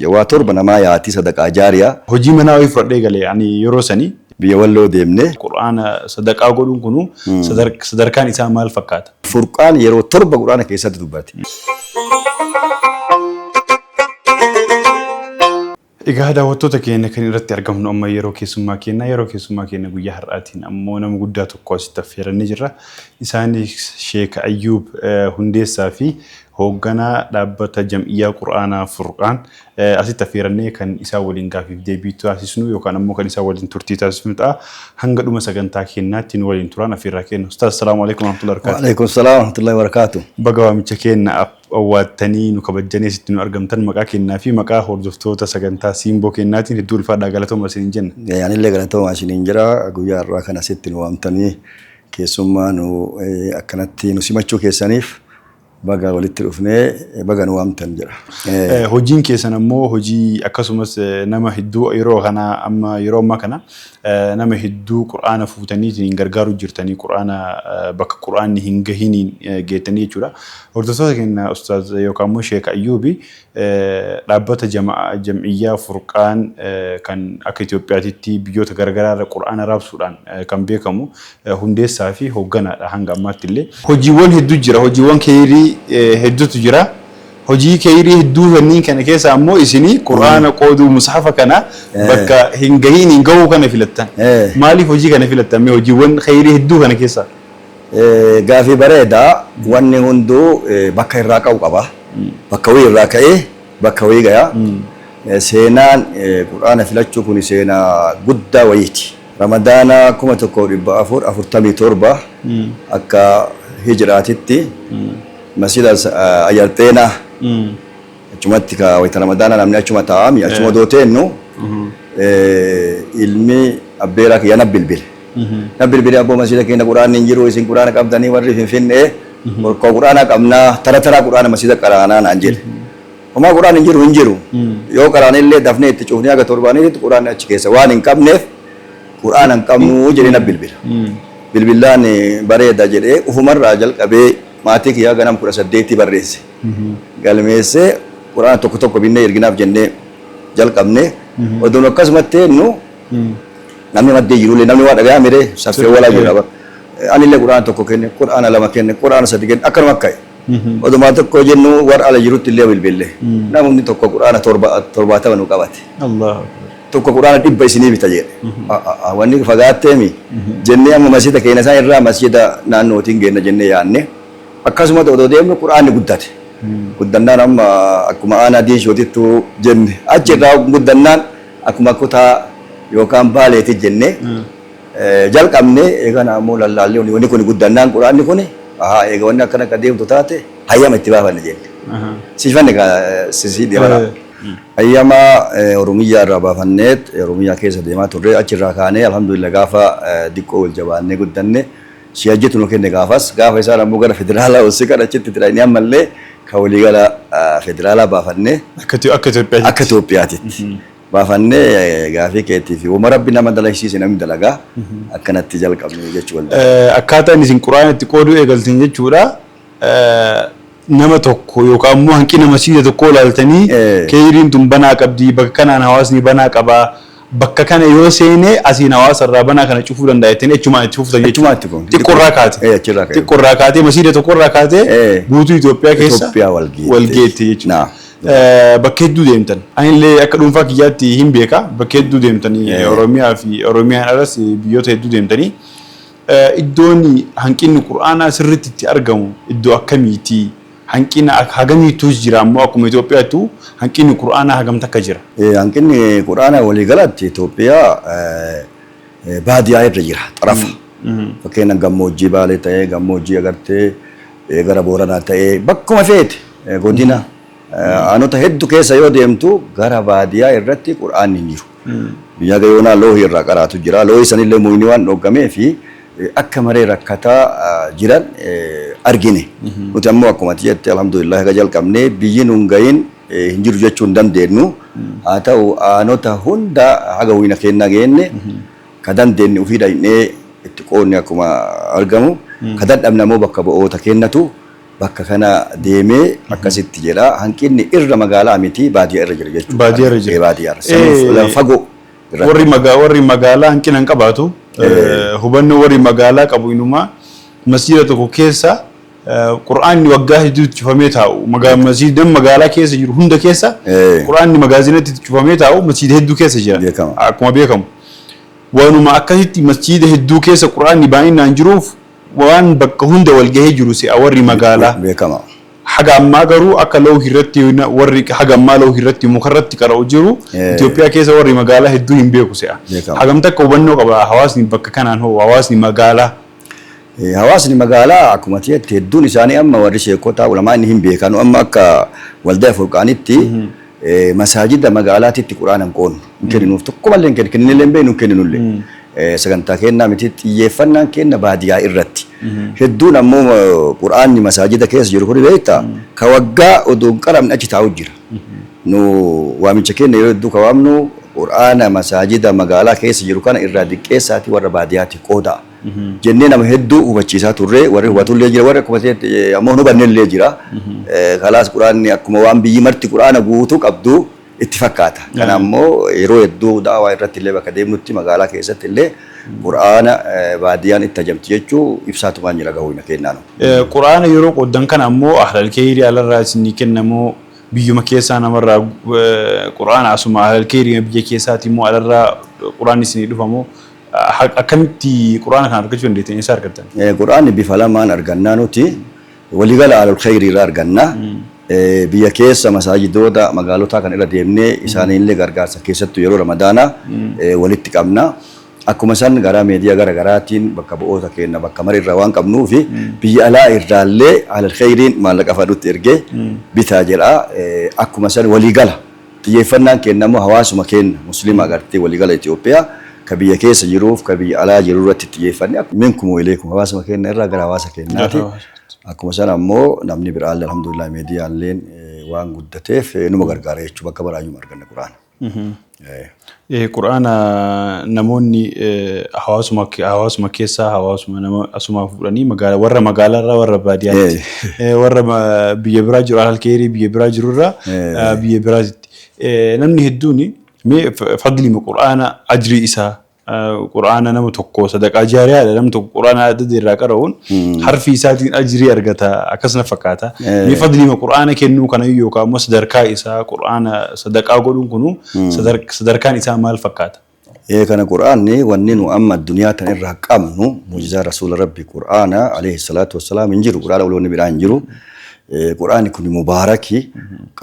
Waa torba namaa yaati sadaqaa jaariyaa. Hojii manaa wayii fudhadhee gale ani yeroo sanii. Biyya Walloo deemne. Qur'aana sadaqaa godhuun kunu sadarkaan isaa maal fakkaata? Furqaan yeroo torba Qur'aana keessatti dubbate. Egaa daawwattoota keenya kan irratti argamnu amma yeroo keessummaa keenya yeroo keessummaa keenya guyyaa har'aatiin ammoo nama guddaa tokko asitti affeerannee jirra. Isaanis Sheek Ayyuub Hundeessaa fi hoogganaa dhaabbata Jam'iyyaa Qur'aanaa Furqaan asitti affeerannee kan isaan waliin gaaffiif deebii taasisnu yookaan ammoo kan isaan waliin turtii taasisnu ta'a. Hanga dhuma sagantaa keenyaatti nu waliin turaan affeerraa keenya. Ustaaz, assalaamu alaikum warahmatullahi wabarakatuh. Waalaikum salaam warahmatullahi wabarakatuh. Baga waamicha keenya awwaattanii nu kabajjanii asitti nu argamtan maqaa keenyaa fi maqaa hordoftoota sagantaa Siimboo keenyaatiin hedduu ulfaadhaa galatooma isiniin jenna. Anillee galatooma isiniin jira. Guyyaa har'aa kana asitti nu waamtanii keessummaa nu akkanatti nu simachuu keessaniif baga walitti dhufnee, baga nu waamtan jedha. Hojiin keessan ammoo hojii akkasumas nama hedduu yeroo kana amma yeroo ammaa kana nama hedduu Qur'aana fuutaniitiin gargaaruu jirtanii, Qur'aana bakka Qur'aanni hin gahiniin geettanii jechuudha. Hordoftoota keenya, Ustaaz yookaan immoo Sheek Ayyuubi dhaabbata Jam'iyyaa Furqaan kan akka Itoophiyaatitti biyyoota garaagaraa irra Qur'aana raabsuudhaan kan beekamu hundeessaa fi hoogganaadha hanga ammaatti illee. Hojiiwwan hedduu jira. Hojiiwwan keeyrii hedduutu jira. Hojii keeyrii hedduu kanneen kana keessa ammoo isinii Qur'aana qooduu, mushafa kana bakka hin gahiin hin gahuu kana filattan. Maaliif hojii kana filattan mee hojiiwwan keeyrii hedduu kana keessa? Gaafii bareeda. Wanni hunduu bakka irraa ka'u qaba. Bakka wayii irraa ka'ee bakka wayii gaya. Seenaan Qur'aana filachuu kun seenaa guddaa wayiiti. Ramadaana 1447 akka hijiraatitti masjida Ayyarxeenaa achumatti ka wayita Ramadaana namni achuma taa'ami achuma odoo teennu ilmi abbeeraa kiyya na bilbile. Na bilbile, "Abboo, masjida keenya Qur'aanni hin jiru, isin Qur'aana qabdanii warri Finfinnee borkoo Qur'aana qabnaa, tara taraa Qur'aana masjida qaraanaa," naan jedhe. Homaa Qur'aan hin jiru hin jiru. Yoo qaraanillee dafnee itti cufnee haga torbaaniitti Qur'aanni achi keessa waan hin qabneef Qur'aana hin qabnu jedhee na bilbila. Bilbilaan bareeda jedhee ufumarraa jalqabee maatii kiyyaa ganam 18 barreesse. Galmeessee Qur'aana tokko tokko binnee erginaaf jennee jalqabne. Oduun akkasumatti eenyu namni maddee jirullee namni waa dhagayaa miree saffee walaa jira bara. Anillee Qur'aana tokko kenne, Qur'aana lama kenne, Qur'aana sadi kenne, akkanuma akka odumaa tokko jennu warra ala jirutti illee bilbille. Namni tokko Qur'aana 70 nu qabate. Tokko Qur'aana 100 isinii bita jedhe. Wanni fagaatteemi jennee amma masjida keenya isaan irraa masjida naannootiin geenna jennee yaanne. Akkasumas odoo deemnu Qur'aanni guddate. Guddannaan amma akkuma aanaa diishootittu jenne, achi irraa guddannaan akkuma kutaa yookaan baaleeti jenne jalqabne. Eegana ammoo lallaallee wanni kun guddannaan Qur'aanni kun eega wanni akkana akka deemtu taate hayyama itti baafanne jenne. Siifanne sisii deemara. Hayyama Oromiyyaa irraa baafanneet Oromiyyaa keessa deemaa turre. Achirraa kaanee alhamdulillah gaafa diqqoo wal jabaannee guddanne si'ajjitu nu kenne. Gaafas gaafa isaan ammoo gara federaalaa ol siqan achitti tiranii ammallee kan waliigala federaalaa baafannee. Akka Itoophiyaatitti. Akka Itoophiyaatitti. Baafannee gaafii keetii fi wama Rabbi nama dalagsiise namni dalagaa akkanatti jalqabne jechuu wal Akkaataan isin Qur'aana itti qooduu eegaltan jechuudha. Nama tokko yookaan immoo hanqina masiida tokko ilaaltanii keeyriin tun banaa qabdi, bakka kanaan hawaasni banaa qabaa, bakka kana yoo seene asiin hawaasa irraa banaa kana cufuu danda'a jettanii achumaan itti fuftan jechuudha. Achumaan itti fufne. Xiqqoorraa kaate. Achirraa ka'e. Xiqqoorraa kaatee masiida tokkorraa kaatee guutuu Itoophiyaa keessa Itoophiyaa wal geette. Wal geette jechuudha. Bakka hedduu deemtan. Anillee akka dhuunfaa kiyyaatti hin beeka. Bakka hedduu deemtanii, Oromiyaa fi Oromiyaan alas biyyoota hedduu deemtanii. Iddoon hanqinni Qur'aanaa sirriitti itti argamu iddoo akkamiiti? Hanqina hagamiitu jira ammoo akkuma Itoophiyaattu hanqinni Qur'aanaa hagam takka jira? Hanqinni Qur'aanaa waliigalatti Itoophiyaa baadiyaa irra jira, xarafa. Fakkeenya gammoojjii Baalee ta'ee, gammoojjii agartee gara Booranaa ta'ee, bakkuma feete godina aanota hedduu keessa yoo deemtu gara baadiyaa irratti Qur'aanni hin jiru. Biyya gayoonaa loohii irraa qaraatu jira. Loohii sanillee muyni waan dhooggamee fi akka maree rakkataa jiran argine. Nuti ammoo akkuma ati jette alhamdulillah haga jalqabnee biyyi nun gahin hin jiru jechuu hin dandeenyu. Haa ta'u aanota hunda haga wuyina kennaa geenne ka dandeenye ofii dhaqnee itti qoodne akkuma argamu. Ka dadhabne ammoo bakka bu'oota kennatu Bakka kana deemee akkasitti jedha. Hanqinni irra magaalaa miti, baadiyyaa irra jira jechuudha. Baadiyyaa irra jira. Baadiyyaa irra. Sanuuf lafa fagoo irratti. Warri magaalaa hanqina hin qabaatu. Hubannoo warri magaalaa qabu inumaa masjiida tokko keessa Qur'aanni waggaa hedduutti cufamee taa'u. Masjiidan magaalaa keessa jiru hunda keessa Qur'aanni magaazinatti cufamee taa'u masjiida hedduu keessa jira. Beekama. Akkuma beekamu. Waanuma akkasitti masjiida hedduu keessa Qur'aanni baay'inaan jiruuf waan bakka hunda wal gahee jiru si'a warri magaalaa. Beekama. Haga ammaa garuu akka lawhi irratti warri haga ammaa lawhi irratti mukarratti qara'u jiru Itoophiyaa keessa warri magaalaa hedduu hin beeku si'a. Beekama. Hagam takka hubannoo qaba hawaasni bakka kanaan hoo hawaasni magaalaa? Hawaasni magaalaa akkuma ta'etti hedduun isaanii amma warri sheekotaa ulamaa inni hin beekanu amma akka waldaa Furqaanitti masaajida magaalaatitti Qur'aana hin qoonnu. Hin kenninuuf tokko malee hin kennu. Kenninillee hin beeknu, hin kenninullee. Sagantaa kennaa miti, xiyyeeffannaan kenna baadiyyaa irratti. Hedduun ammoo Qur'aanni masaajida keessa jiru kun beektaa ka waggaa odoo hin qaramne achi taa'u jira. Nu waamicha keenya yeroo hedduu ka waamnu Qur'aana masaajida magaalaa keessa jiru kana irraa diqqeessaatii warra baadiyyaatti qoodaa jennee nama hedduu hubachiisaa turre. Warri hubatullee jira, warri akkuma ta'etti ammoo hin hubannellee jira. Kalaas Qur'aanni akkuma waan biyyi marti Qur'aana guutuu qabdu itti fakkaata. Kana ammoo yeroo hedduu da'awaa irratti illee bakka deemnutti magaalaa keessatti illee Qur'aana baadiyyaan itti hajamti jechuu ibsaatumaan jira gahuu hin kennaanu. Qur'aana yeroo qooddan kana ammoo ahlal keeyrii alarraa isinii kennamoo biyyuma keessaa namarraa Qur'aana asuma ahlal keeyrii biyya keessaati immoo alarraa Qur'aanni isinii dhufamoo akkamitti Qur'aana kana argachuu dandeettan, eessaa argattan? Qur'aanni bifa lamaan argannaa nuti. Waliigala ahlul khayrii irraa arganna. Biyya keessa masaajidoota magaalotaa kan irra deemnee isaaniillee gargaarsa keessattuu yeroo Ramadaanaa walitti qabna. Akkuma san garaa meediyaa gara garaatiin bakka bu'oota keenya bakka mara irraa waan qabnuufi biyya alaa irraallee ahlul khayriin maallaqa fadhutti ergee bitaa jedha. Akkuma san waliigala xiyyeeffannaan keenya immoo hawaasuma keenya Muslima agartee waliigala Itoophiyaa ka biyya keessa jiruuf ka biyya alaa jiru irratti xiyyeeffanne minkum wa ilaykum hawaasuma keenya irraa gara hawaasa keenyaati. Akkuma sana ammoo namni biraallee alhamdulillah miidiyaalleen waan guddateef numa gargaara jechuudha, bakka baraayyuma arganna Quraana. Quraana namoonni hawaasuma keessaa hawaasuma nama asumaa fuudhanii magaalaa warra magaalaarraa warra baadiyyaatti warra biyya biraa jiru alal keerii biyya biraa jirurraa biyya biraatitti namni hedduun mee fadlima Quraana ajrii isaa Quraana nama tokko sadaqaa jaariyaadha, namni tokko Quraana adda irraa qara'uun harfi isaatiin ajrii argata akkasuma fakkaata. Mee fadlima Quraana kennuu kana yookaan immoo sadarkaa isaa Quraana sadaqaa godhuun kunu sadarkaan isaa maal fakkaata? Kana Quraanni wanni nu amma addunyaa tan irraa qabnu mu'jizaa Rasuula Rabbi Quraana alayhi salaatu wassalaam hin jiru. Quraana uloonni biraa hin jiru. Quraanni kun mubaarakii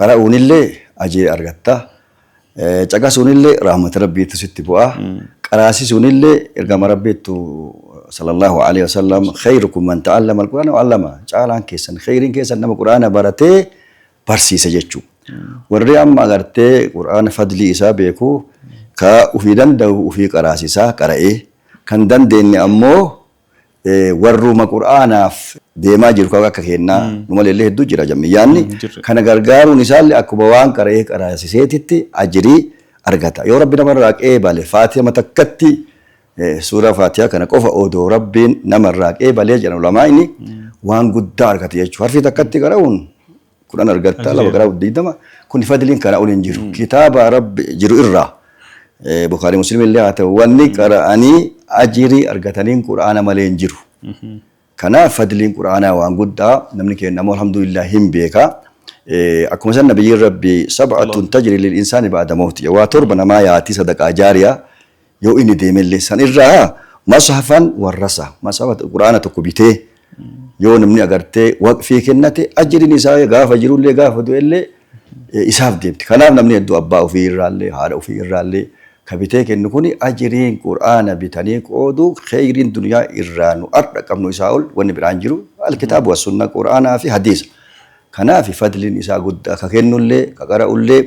qara'uunillee ajrii argatta. Caqasuunillee rahmata Rabbiitu sitti bu'a. Qaraasisuunillee ergama Rabbiitu sallallahu alaihi wasallam khayrukum man ta'allama al-Qur'aana wa 'allama. Caalaan keessan khayriin keessan nama Qur'aana baratee barsiise jechuudha. Warri amma agartee Qur'aana fadlii isaa beeku ka ufii danda'u ufii qaraasisaa qara'ee kan dandeenye ammoo warruma Qur'aanaaf deemaa jiru kan akka kennaa nu malee hedduu jira jammiyyaanni kana gargaaruun isaallee akkuma waan qara'ee qaraasiseetitti ajrii argata. Yoo Rabbi namarraa qeebale Faatiha takkatti suuraa Faatihaa kana qofa odoo Rabbiin namarraa qeebalee jedhan ulamaa'ini waan guddaa argata jechuudha. Harfi takkatti qara'uun 10 argatta, lama qara'uun 20, kun fadliin kana ol hin jiru. Kitaaba Rabbi jiru irraa Bukhaarii Muslim illee haa ta'u wanni qara'anii ajirii argataniin Qur'aana malee hin jiru. Kanaaf fadliin Qur'aanaa waan guddaa, namni keenya ammoo alhamdulillah hin beeka. Akkuma san nabiyyiin Rabbi sab'atun tajri lil insaani ba'da mawti waa torba namaa yaatii sadaqaa jaariyaa yoo inni deemellee san irraa mashafan warrasa mashafa Qur'aana tokko bitee yoo namni agartee waqfii kennate ajriin isaa gaafa jirullee gaafa du'ellee isaaf deemti. Kanaaf namni hedduu abbaa ofii irraallee haadha ofii irraallee ka bitee kennu kuni ajriin Qur'aana bitanii qoodu kheyriin duniyaa irraa nu har'a qabnu isaa ol wanni biraan jiru alkitaabu wassunna Qur'aanaa fi hadiisa. Kanaaf fadliin isaa guddaa, ka kennullee ka qara'ullee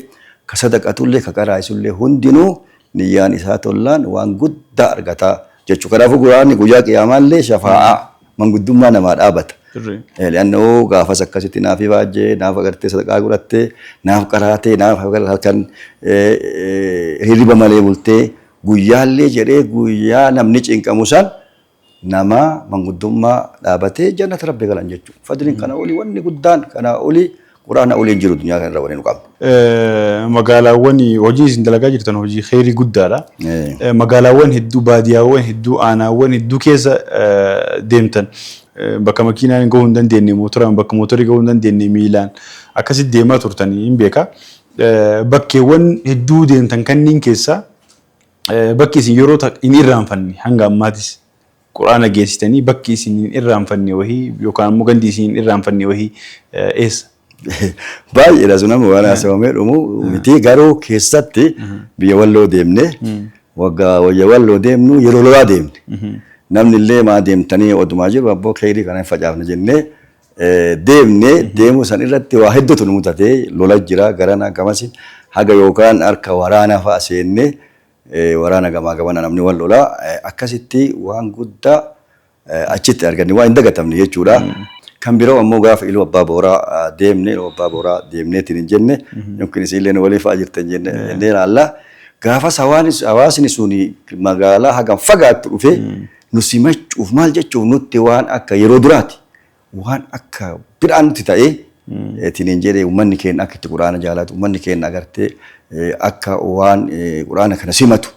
ka sadaqatullee ka qaraa'isullee hundinuu niyyaan isaa tollaan waan guddaa argataa jechuudha. Kanaafuu Qur'aanni guyyaa qiyaamaallee shafaa'aa manguddummaa namaa dhaabata. Li'annoo gaafas akkasitti naaf ifaajjee, naaf agartee sadaqaa godhattee, naaf qaraatee, naaf halkan hirriba malee bultee guyyaallee jedhee guyyaa namni cinqamu san Nama manguddummaa dhaabatee jannata Rabbi galan jechuudha. Fadliin kana olii, wanni guddaan kana olii, quraana olii hin jiru duniyaa kana irra wanni nu qabnu. Magaalaawwan hojii isin dalagaa jirtan hojii kheyrii guddaadha. Magaalaawwan hedduu, baadiyyaawwan hedduu, aanaawwan hedduu keessa deemtan. Bakka makiinaan gahuu hin dandeenye mootoraan, bakka mootorri gahuu hin dandeenye miilaan akkasitti deemaa turtanii hin beeka. Bakkeewwan hedduu deemtan kanneen keessaa bakki isin yeroo hin irraanfanne, hanga ammaatis quraana geessitanii bakki isin hin irraanfanne wahii yookaan immoo gandi isin hin irraanfanne wahii eessa? Baay'eedha, sun amma waan haasawamee dhumu miti. Garuu keessatti biyya Walloo deemne. Waggaa biyya Walloo deemnu yeroo lolaa deemne. Namni illee maa deemtanii odumaa jiru, abboo kheyrii kana hin facaafne jennee deemne. Deemuu san irratti waa hedduutu nu mutate. Lola jira garana gamasi, haga yookaan harka waraanaa fa'a seenne. Waraana gamaa gamana namni wal lolaa, akkasitti waan guddaa achitti arganne, waan hin dagatamne jechuudha. Kan biroo ammoo gaafa Iluu Abbaa Booraa deemne, Iluu Abbaa Booraa deemneetiin hin jenne, yookiin isinillee nu waliin fa'aa jirtan jenne jennee ilaalla. Gaafas hawaasni sun magaalaa hagam fagaattu dhufee nu simachuuf, maal jechuuf, nutti waan akka yeroo duraati, waan akka biraan nutti ta'ee ittiin hin jedhee. Uummanni keenya akka itti quraana jaalatu, uummanni keenya agartee akka waan quraana kana simatu.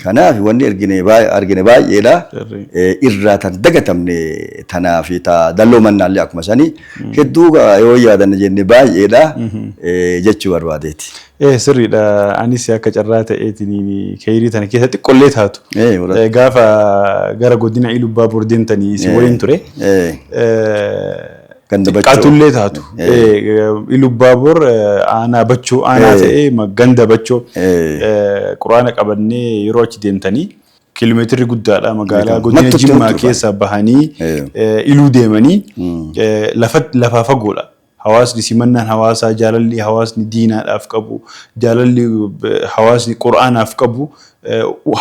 Kanaaf wanni argine baay'eedha. Irraa tan dagatamne tanaa fi ta Dalloo Mannaallee akkuma sanii hedduu yoo yaadanne jenne baay'eedha jechuu barbaadeeti. Sirriidha. Anis akka carraa ta'eetiin keeyrii tana keessa xiqqollee taatu. Gaafa gara godina Iluu Abbaa deemtanii isin waliin ture. Ganda Bachoo. Xiqqaatullee taatu. Iluu Abbaa aanaa Bachoo aanaa ta'ee ganda Bachoo quraana qabannee yeroo achi deemtanii, kiiloomeetirri guddaadha, magaalaa godina Mattutti Jimmaa dhufan. keessa bahanii Iluu deemanii lafaa fagoodha. Hawaasni, simannaan hawaasaa, jaalalli hawaasni diinaadhaaf qabu, jaalalli hawaasni quraanaaf qabu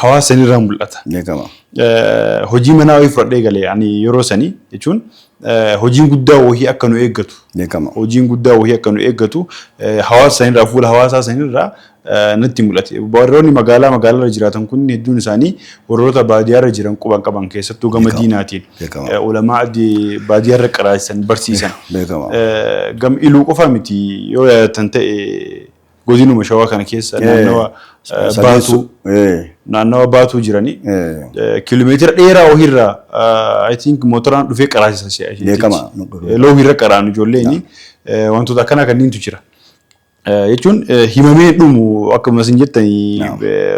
hawaasa sanirraa mul'ata. Beekama. Hojii manaa wayii fudhadhee galee ani yeroo sanii, jechuun hojiin guddaa wayii akka nu eeggatu. Beekama. Hojiin guddaa wayii akka nu eeggatu hawaasa sanirraa, fuula hawaasaa sanirraa natti mul'ate. Warroonni magaalaa jiraatan kun hedduun isaanii warroota baadiyyaarra jiran quban qaban, keessattuu gama diinaatiin. Ulamaa baadiyyaarra qaraasisan, barsiisan. Beekama. Gam Iluu qofa miti, yoo yaadatan ta'e godinuma Shawaa kana keessa naannawa Baatuu, naannawa Baatuu jiranii kiiloomeetira dheeraa wahiirraa, I think, mootoraan dhufee qaraasisa. Beekama. Loohirra qaraan ijoolleen, wantoota akkanaa kanneentu jira. Jechuun himamee dhumu, akkuma isin jettanii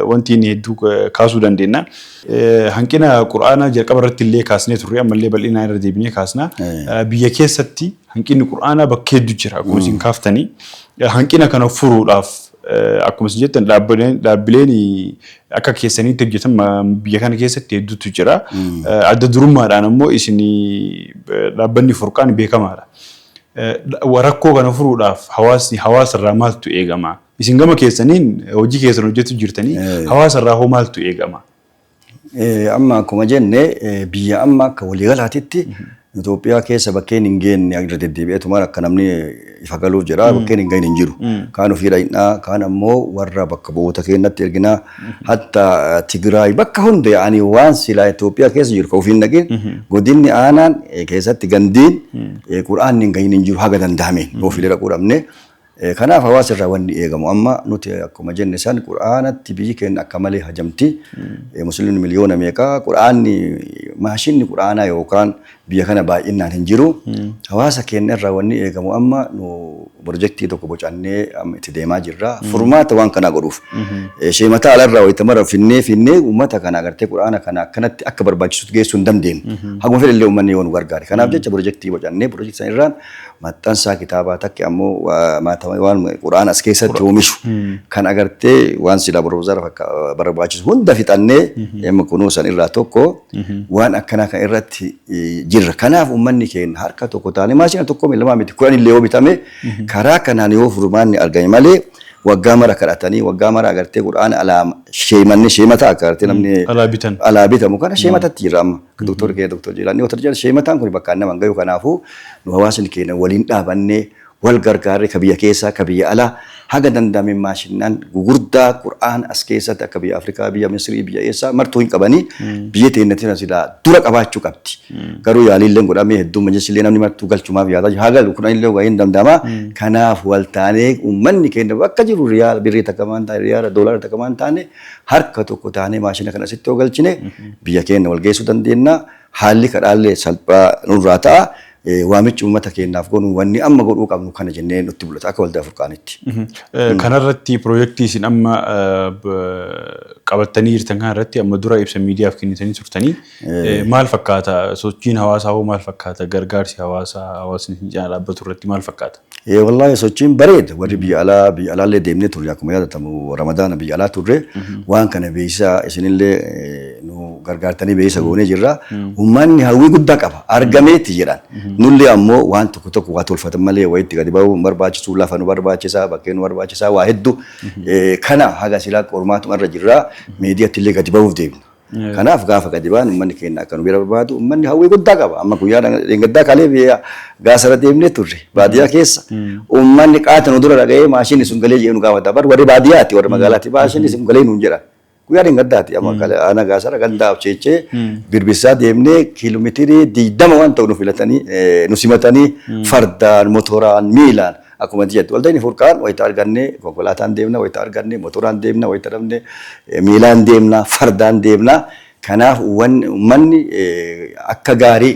wanti inni hedduu kaasuu dandeenya. Hanqina quraanaa jalqaba irratti illee kaasnee turre, ammallee bal'inaan irra deebinee kaasna. Biyya keessatti hanqinni quraanaa bakka hedduu jira akkuma isin kaaftanii. Hanqina kana furuudhaaf, akkuma isin jettan, dhaabbileen akka keessaniitti hojjetan biyya kana keessatti hedduutu jira. Adda durummaadhaan ammoo isin dhaabbanni Furqaan beekamaadha. Rakkoo kana furuudhaaf hawaasni hawaasarraa maaltu eegama? Isin gama keessaniin hojii keessan hojjetu jirtanii, hawaasarraa hoo maaltu eegama? Amma akkuma jenne, biyya amma akka waliigalaatitti Itoophiyaa keessa bakkeen hin geenne irra deddeebi'eetuma akka namni ifa galuuf jedha, bakkeen hin gahin hin jiru. Kaan ofii dhaqnaa, kaan ammoo warra bakka bu'oota keenyatti erginaa. Hatta Tigraay bakka hunda yaa'anii waan silaa Itoophiyaa keessa jiru kan ofii hin dhaqin, godinni, aanaan keessatti, gandiin quraanni hin gahin hin jiru, haga danda'ameen ofiilee dhaquu dhabne. Kanaaf hawaasa irraa wanni eegamu, amma nuti akkuma jenne san, quraanatti biyyi keenya akka malee hajamti. Musliimni miliyoona meeqa, quraanni, maashinni quraanaa yookaan biyya kana baay'inaan hin jiru. Hawaasa keenya irraa wanni eegamu, amma nu pirojektii tokko bocannee amma itti deemaa jirra. Furmaata waan kanaa godhuuf. Sheemataa alarraa wayita mara finnee finnee uummata kana agartee quraana kana akkanatti akka barbaachisutti geessuu hin dandeenyu. Haguma fedhe illee uummanni yoo nu gargaare. Kanaaf jecha pirojektii bocannee, pirojektii sana irraan maxxansaa kitaabaa takki ammoo waan quraana as keessatti oomishu kan agartee waan silaa barumsa barbaachisu hunda fixannee, amma kunuu san irraa tokko waan akkanaa kan irratti jirra. Kanaaf uummanni keenya harka tokko taanee maashina tokko lamaa miti, 10 illee yoo bitame, karaa kanaan yoo furmaanni argame malee, waggaa mara kadhatanii, waggaa mara agartee quraana alaa sheemanne, sheemata akka agartee namni alaa bitan. Alaa bitamu kana sheematatti jira amma. Doktorri keenya, Doktor Jilaanii, yoo jedhan, sheemataan kun bakka nama hin gahu. Kanaafuu nu hawaasni keenya waliin dhaabannee Wal gargaarree ka biyya keessaa ka biyya alaa haga danda'ame maashinaan gugurdaa Qur'aan as keessatti akka biyya Afrikaa, biyya Misrii, biyya eessaa martuu hin qabanii, biyya teenya silaa dura qabaachuu qabdi. Garuu yaaliillee godhamee hedduu majlisillee namni martuu galchumaaf yaadaa jira. Haa galu, 10 illee waa hin danda'ama. Kanaaf wal taanee uummanni keenya bakka jiru riyaala birrii takka maan taane, riyaala doolaara takka maan taane, harka tokko taanee maashina kana asitti yoo galchine biyya keenya wal geessuu dandeenya. Haalli kadhaallee salphaa nurraa ta'a. Waamichi uummata keenyaaf goonu, wanni amma godhuu qabnu kana jennee nutti mul'ata akka waldaa Furqaanitti. Kanarratti piroojeektii isin amma qabattanii jirtan kanarratti amma dura ibsa miidiyaaf kennitanii turtanii maal fakkaata? Sochiin hawaasaa hoo maal fakkaata? Gargaarsi hawaasaa hawaasni isin cinaa dhaabbatu irratti maal fakkaata? Wallaahi sochiin bareeda. Warri biyya alaa, biyya alaallee deemnee turre. Akkuma yaadatamu Ramadaana biyya alaa turre. Waan kana beeksisa isinillee nu gargaartanii beeksisa goonee jirra. Uummanni hawwii guddaa qaba, argameeti jedhan. Nullee ammoo waan tokko tokko waa tolfatan malee wayitti gadi bahuu hin barbaachisu. Lafa nu barbaachisaa, bakkee nu barbaachisaa, waa hedduu. Kana haga silaa qormaatuma irra jirra, miidiyaatti illee gadi bahuuf deemna. Kanaaf gaafa gadi ba'an uummanni keenya akka nu bira barbaadu, uummanni hawwii guddaa qaba. Amma guyyaa dheengaddaa kalee biyya Gaasara deemnee turre baadiyyaa keessa. Uummanni qaata nu dura dhaga'ee maashinni sun galee jedhee nu gaafata. Bar warri baadiyyaati, warri magaalaati, maashinni sun galee nuun jedhan. Guyyaa dheengaddaati amma aanaa Gaasara ganda Abcheechee birbissaa deemnee kiiloomeetirii 20 waan ta'u nu filatanii, nu simatanii, fardaan, motoraan, miilaan. Akkuma jettu, waldaan Furqaan wayita arganne konkolaataan deemna, wayita arganne motoraan deemna, wayita dhabne miilaan deemna, fardaan deemna. Kanaaf uummanni akka gaarii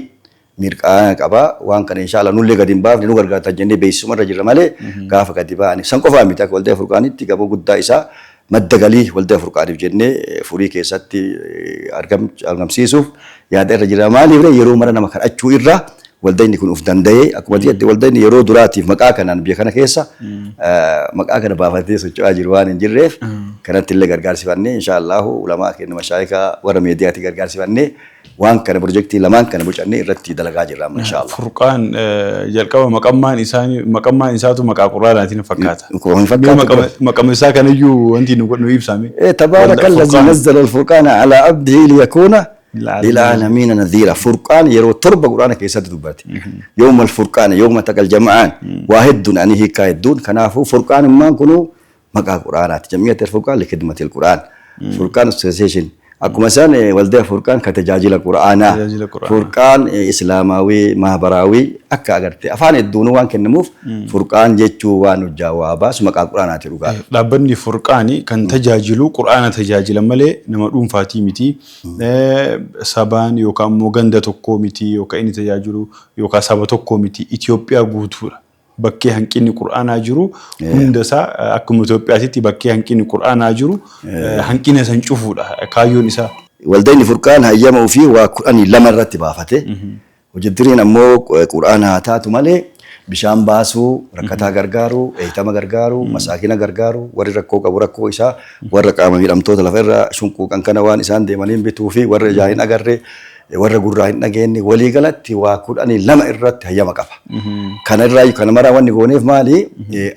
mirqaana qaba. Waan kana inshallah nullee gadi hin baafne, nu gargaartan jennee beeksisuma irra jirra malee gaafa gadi ba'ani. San qofaa miti, akka waldaa Furqaanitti gamoo guddaa isaa madda galii waldaa Furqaaniif jennee furii keessatti argamsiisuuf yaada irra jira. Maaliif yeroo mara nama kadhachuu irra waldayni kun uf danda'ee, akkuma jette, waldayni yeroo duraatiif maqaa kanaan biyya kana keessa maqaa kana baafatee socho'aa jiru waan hin jirreef, kanatti illee gargaarsifannee, inshaallahu ulamaa keenya, mashaayikaa, warra miidiyaatti gargaarsifannee waan kana pirojektii lamaan kana bocannee irratti dalagaa jirra amma inshaallah. Furqaan jalqaba maqammaan isaanii, maqammaan isaatu maqaa Quraanaatiin fakkaata. Hin fakkaatu. Maqama isaa kanayyuu wanti nu ibsame. تبارك الذي نزل الفرقان على عبده ليكون للعالمين نذيرا. فرقان yeroo 7 Quraana keessatti dubbate. يوم الفرقان، يوم التقى الجمعان, waa hedduun ani hiikaa hedduun. Kanaafuu furqaanummaan kunuu maqaa Quraanaati. جمعية الفرقان لخدمة القرآن, Furqaan Association, akkuma isaan waldaa Furqaan ka tajaajila Quraanaa, Furqaan islaamaawii mahabaraawii akka agarte afaan hedduun waan kennamuuf, Furqaan jechuu waan hojjaa waa baasu maqaa Quraanaati dhugaa. Dhaabbanni Furqaani kan tajaajilu Quraana tajaajila malee nama dhuunfaatii miti. Sabaan yookaan immoo ganda tokkoo miti yookaan inni tajaajilu yookaan saba tokkoo miti, Itoophiyaa guutuudha. Bakkee hanqinni Qur'aanaa jiru hunda isaa, akkuma Itoophiyaatitti bakkee hanqinni Qur'aanaa jiru hanqina san cufuudha kaayyoon isaa. Waldayni Furqaan hayyama ofii waa 12 irratti baafate. Hojjetiriin ammoo Qur'aana haa taatu malee bishaan baasuu, rakkataa gargaaruu, eeyitama gargaaruu, masaakina gargaaruu, warri rakkoo qabu rakkoo isaa, warra qaama miidhamtoota lafa irra shunquuqan kana waan isaan deemaniin bituu fi warra ijaa hin agarre, warra gurraa hin dhageenye, waliigalatti waa 12 irratti hayyama qaba. Kana irraa kana maraa wanni gooneef maali?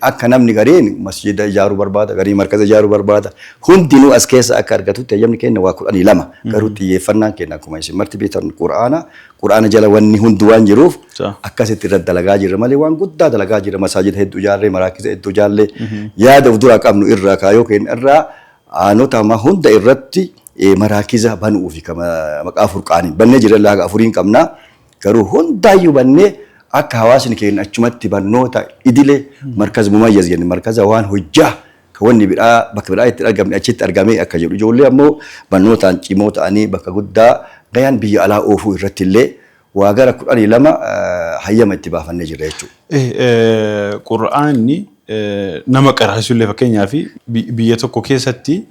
Akka namni gariin masjida ijaaruu barbaada, gariin markaza ijaaruu barbaada. Hundinuu as keessa akka argatutti hayyamni keenya waa 12. Garuu xiyyeeffannaan keenya akkuma isin marti beektan Qur'aana. Qur'aana jala wanni hundi waan jiruuf akkasitti irratti dalagaa jirra malee waan guddaa dalagaa jirra. Masaajida hedduu ijaarree, maraakisa hedduu ijaarree, yaada of duraa qabnu irraa, kaayoo keenya irraa, aanota hunda irratti maraakiza banuu fi maqaa Furqaaniin bannee jirra. Laaga afuriin qabna. Garuu hundaayyuu bannee akka hawaasni keenya achumatti barnoota idilee, markaza mumayyaz jenne, markaza waan hojjaa ka wanni biraa bakka biraa itti argamne achitti argamee akka jedhu, ijoollee ammoo barnootaan cimoo ta'anii bakka guddaa gayan biyya alaa oofuu irratti illee waa gara 12 hayyama itti baafannee jirra jechuudha. Qur'aanni nama qarasiisullee, fakkeenyaaf biyya tokko keessatti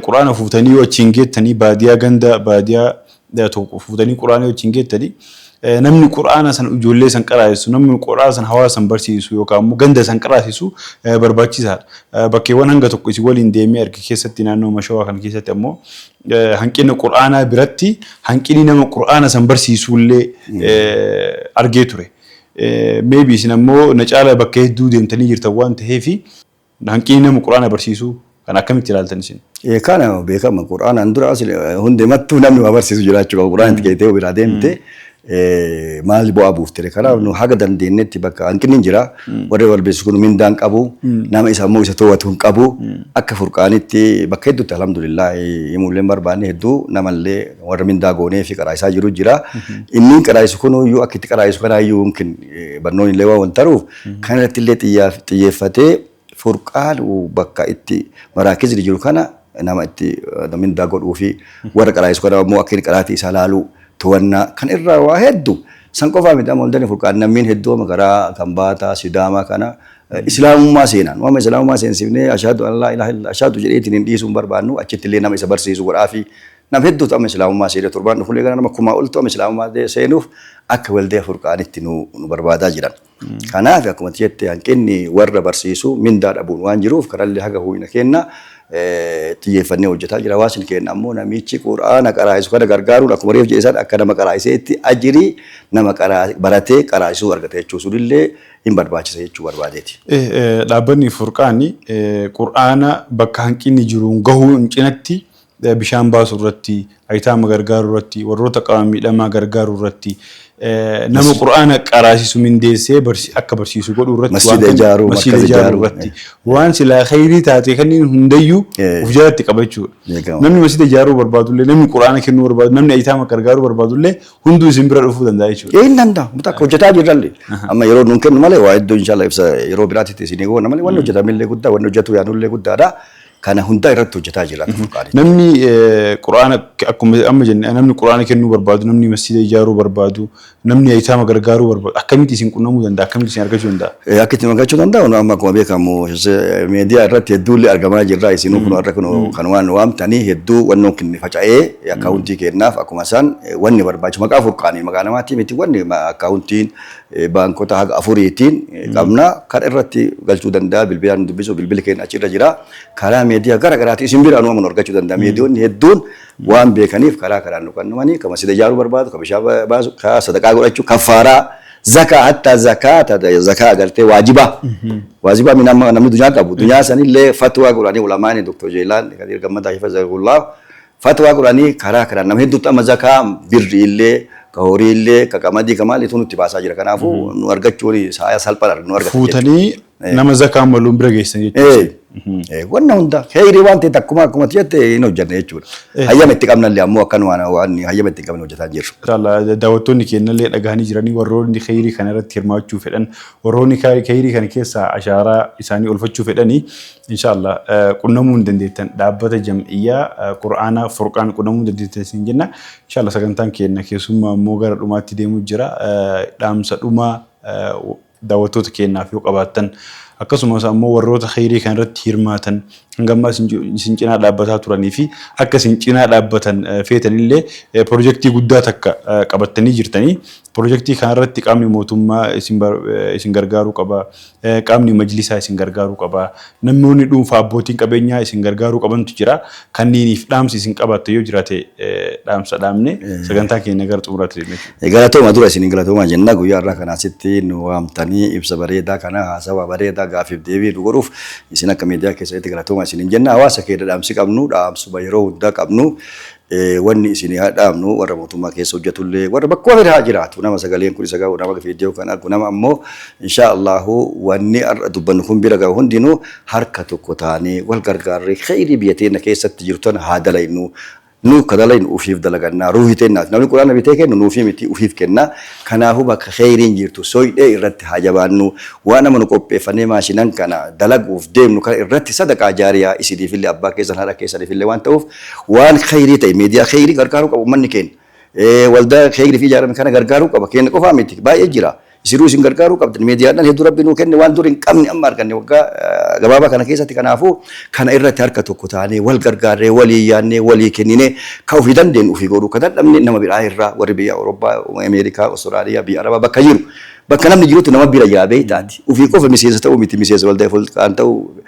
Qur'aana fuutanii yoo achiin geettanii, baadiyaa, ganda baadiyaa tokko fuutanii Qur'aana yoo achiin geettanii, namni Qur'aana san ijoollee san qaraasisu, namni Qur'aana san hawaasa san barsiisu yookaan immoo ganda san qaraasisu barbaachisaadha. Bakkeewwan hanga tokko isin waliin deemee arge keessatti, naannoo Mashawaa kana keessatti ammoo hanqina Qur'aanaa biratti hanqinni nama Qur'aana san barsiisullee argee ture. Maybe isin ammoo na caala bakka hedduu deemtanii jirtan waan ta'eef, hanqinni nama Qur'aana barsiisuu kan akkamitti ilaaltan isin? Kana beekama, Qur'aanaan dura hundee mattuu namni waa barsiisu jiraachuu qaba. Qur'aan itti keetee biraa deemte. Maal bu'aa buuftere? Kanaaf nu haga dandeenyetti bakka hanqinni hin jira. Warri wal beeksisu kun mindaan qabu. Nama isa immoo isa to'atu hin qabu. Akka Furqaanitti bakka hedduutti, alhamdulillah, himuullee hin barbaanne, hedduu namallee warra mindaa goonee fi qaraa'isaa jiru jira. Inni qaraa'isu kun iyyuu akka itti qaraa'isu kanaayyuu yookiin barnoonni illee waan taruuf kan irratti illee xiyyeeffatee Furqaan bakka itti maraakizli jiru kana nama itti mindaa godhuu fi warra qaraa'isu kana immoo akka inni qaraatii isaa laaluu to'annaa kan irraa waa hedduu san qofaa miti. Amma waldaan Furqaan nammiin hedduu amma karaa Kambaataa, Sidaamaa kana islaamummaa seenan waan islaamummaa seensifnee ashaadu an laa ilaaha illa ashaadu jedheetiin hin dhiisuu hin barbaannu. Achitti illee nama isa barsiisu godhaa fi nam hedduutu amma islaamummaa seenee, torbaan dhufullee gara nama 1000 oltu amma islaamummaa seenuuf akka waldaa Furqaanitti nu barbaadaa jiran. Kanaaf akkuma jette hanqinni warra barsiisu mindaa dhabuun waan jiruuf kanallee haga humna kenna xiyyeeffannee hojjetaa jira. Hawaasni keenya ammoo namichi Qur'aana qaraa'isu kana gargaaruun akkuma reef jedhe san akka nama qaraa'iseetti ajirii nama baratee qaraa'isuu argata jechuu sunillee hin barbaachisa jechuu barbaadeeti. Dhaabbanni Furqaani Qur'aana bakka hanqinni jiruun gahuun cinatti bishaan baasuu irratti, ayitaama gargaaruu irratti, warroota qaama miidhamaa gargaaruu irratti, nama Qur'aana qaraasisu mindeessee akka barsiisu godhuu irratti, masjida ijaaruu, masjida markaza ijaaruu ijaaruu, irratti waan silaa khayrii taate kanneen hundayyuu of jalatti qaba jechuudha. Beekama. Namni masjida ijaaruu barbaadullee, namni Qur'aana kennuu barbaadu, namni ayitaama gargaaruu barbaadullee hunduu isin bira dhufuu danda'a jechuudha. Hin danda'a. Muta akka hojjetaa jirrallee. Amma yeroo nuun kennu malee waa hedduu inshallah ibsa yeroo biraatitti isinii goona malee wanni hojjetamillee guddaa, wanni hojjetu yaadullee guddaadha. Kana hunda irratti hojjetaa jira akka Furqaanitti. Namni Qur'aana, akkuma amma jenne, namni Qur'aana kennuu barbaadu, namni masjida ijaaruu barbaadu, namni ayitaama gargaaruu barbaadu akkamitti isin qunnamuu danda'a? Akkamitti isin argachuu danda'a? Akka itti argachuu danda'u amma akkuma beekamu miidiyaa irratti hedduullee argamaa jirra. Isinuu kun har'a kun kan waan waamtanii hedduu wannoon kinni faca'ee akkaawuntii kennaaf akkuma isaan wanni barbaachisu maqaa Furqaanii, maqaa namaatii miti, wanni akkaawuntiin baankota haga afuriitiin qabna. Kan irratti galchuu danda'a, bilbilaan dubbisu, bilbilli keenya achirra jira. Karaa miidiyaa gara garaatiin isin bira nu argachuu danda'a. Miidiyoonni hedduun waan beekaniif karaa karaan nu qannamanii kan masjida ijaaruu barbaadu, kan bishaan baasu, kan sadaqaa godhachuu, kaffaaraa, zakaa, hatta zakaata, zakaa agartee waajibaa. Waajibaa min amma namni dunyaa qabu. Dunyaa sanillee fatwaa godhanii ulamaani Dr. Jeelaan Kadir Gammadaa Hifazahullah fatwaa godhanii karaa karaan nama hedduutti amma zakaa birrii illee, ka horii illee, ka qamadii, ka maaliitu nutti baasaa jira. Kanaafuu nu argachuun saaya salphaadha nu argata. Fuutanii nama zakaa maluun bira geessan jechuudha. Wanna hunda kheyrii waan ta'e akkuma jette hin hojjanne jechuudha. Hayyama itti qabnallee ammoo akkan waan hayyama itti qabne hojjetaa hin jirru. Inshallah daawwattoonni keenyallee dhagahanii jiranii, warroonni kheyrii kana irratti hirmaachuu fedhan, warroonni kheyrii kana keessaa ashaaraa isaanii olfachuu fedhanii, inshallah qunnamuu hin dandeettan, dhaabbata jam'iyyaa Qur'aana Furqaan qunnamuu hin dandeettan isin jenna. Inshallah sagantaan keenya keessummaa immoo gara dhumaatti deemuu jira. Dhaamsa dhumaa daawwattoota keenyaaf yoo qabaattan, akkasumas ammoo warroota kheyrii kana irratti hirmaatan, hanga ammaa isin cinaa dhaabbataa turanii fi akka isin cinaa dhaabbatan feetanillee, pirojektii guddaa takka qabattanii jirtanii, pirojektii kana irratti qaamni mootummaa isin gargaaruu qaba, qaamni majlisaa isin gargaaruu qaba, namoonni dhuunfaa abbootiin qabeenyaa isin gargaaruu qabantu jira. Kanniiniif dhaamsi isin qabaattan yoo jiraate dhaamsa dhaamne sagantaa keenya gara xumuraatti deemna jechuudha. Galatooma, dura isin galatooma jenna. Guyyaa irraa kana asitti nu waamtanii ibsa bareedaa kana, haasawaa bareedaa, gaafiif deebii nu godhuuf isin akka miidiyaa keessanitti galatooma isin jenna. Hawaasa keenya dhaamsi qabnu dhaamsuma yeroo hundaa qabnu. Wanni isin haa dhaamnu, warra mootummaa keessa hojjetullee, warra bakkuma fedhe haa jiraatu, nama sagaleen kun isa gahu, nama viidiyoo kan argu, nama ammoo inshaa Allahu wanni har'a dubbannu kun bira gahu hundinuu harka tokko taanee wal gargaarree kheyrii biyya teenya keessatti jirtu tana haa dalaynu. Nu ka dalaynu ufiif dalagannaa ruuhi teennaaf. Namni Quraana bitee kennu nuufii miti, ufiif kenna. Kanaafuu bakka kheyriin jirtu soydhee irratti haa jabaannu. Waan amma nu qopheeffannee maashinan kana dalaguuf deemnu kana irratti sadaqaa jaariyaa isiniifillee, abbaa keessan, haadha keessaniifillee waan ta'uuf, waan kheyrii ta'e miidiyaa kheyrii gargaaruu qabu uummanni keenya. Waldaa kheyriif ijaarame kana gargaaruu qaba. Keenya qofaa miti, baay'ee jira. Isinuu isin gargaaruu qabdan. Miidiyaadhaan hedduu Rabbi nuu kenne, waan dur hin qabne amma arganne waggaa gabaabaa kana keessatti. Kanaafuu kana irratti harka tokko taanee wal gargaarree, walii yaannee, walii kenninee, ka ofii dandeenyu ofii godhuu, ka dadhabne nama biraa irraa, warri biyya Awurooppaa, Ameerikaa, Awustiraaliyaa, biyya Arabaa bakka jiru, bakka namni jirutti nama bira jira beektaati. Ofii qofa miseensa ta'uu miti, miseensa waldaa Furqaan ta'uu,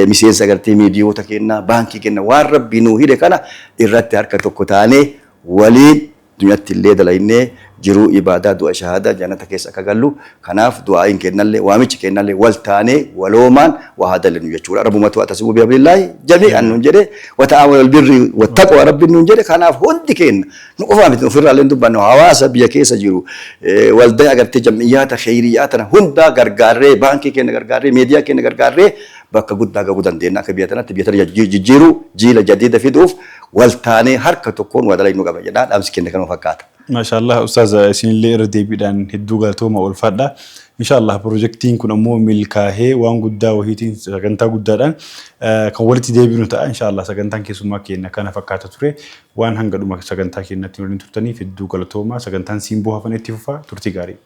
miseensa agartee miidiyoota kennaa, baankii kenna, waan Rabbi nuu hire kana irratti harka tokko taanee waliin Addunyaatti illee dalaynee jiruu ibaadaa du'a shahaadaa jannata keessa akka gallu. Kanaaf du'aa'iin kennallee, waamichi kennallee, wal taanee waloomaan waa haa dalinu jechuudha. Rabbumatu "واعتصموا بحبل الله جميعا" nuun jedhe, "وتعاونوا على البر والتقوى" Rabbiin nuun jedhe. Kanaaf hundi keenya, nu qofaa miti, ofirraa illee dubbannu, hawaasa biyya keessa jiru, waldaa agartee jam'iyyaata kheyriyaa tana hundaa gargaarree, baankii keenya gargaarree, miidiyaa keenya gargaarree bakka guddaa gahuu dandeenya. Akka biyya tanatti biyya tana jijjiiruu, jiila jadiida fiduuf wal taanee harka tokkoon waa dalagnuu qaba jedha. Dhaamsi keenya kanuma fakkaata. Maashaallah ustaaza, isinillee irra deebiidhaan hedduu galatooma, ulfaadha. Inshaallah piroojeektiin kun ammoo milkaahee waan guddaa wahiitiin sagantaa guddaadhaan kan walitti deebinu ta'a. Inshaallah sagantaan keessummaa keenya kana fakkaata ture. Waan hanga dhuma sagantaa keenyatti waliin turtaniif hedduu galatooma. Sagantaan Simboo hafan itti fufaa, turtii gaarii.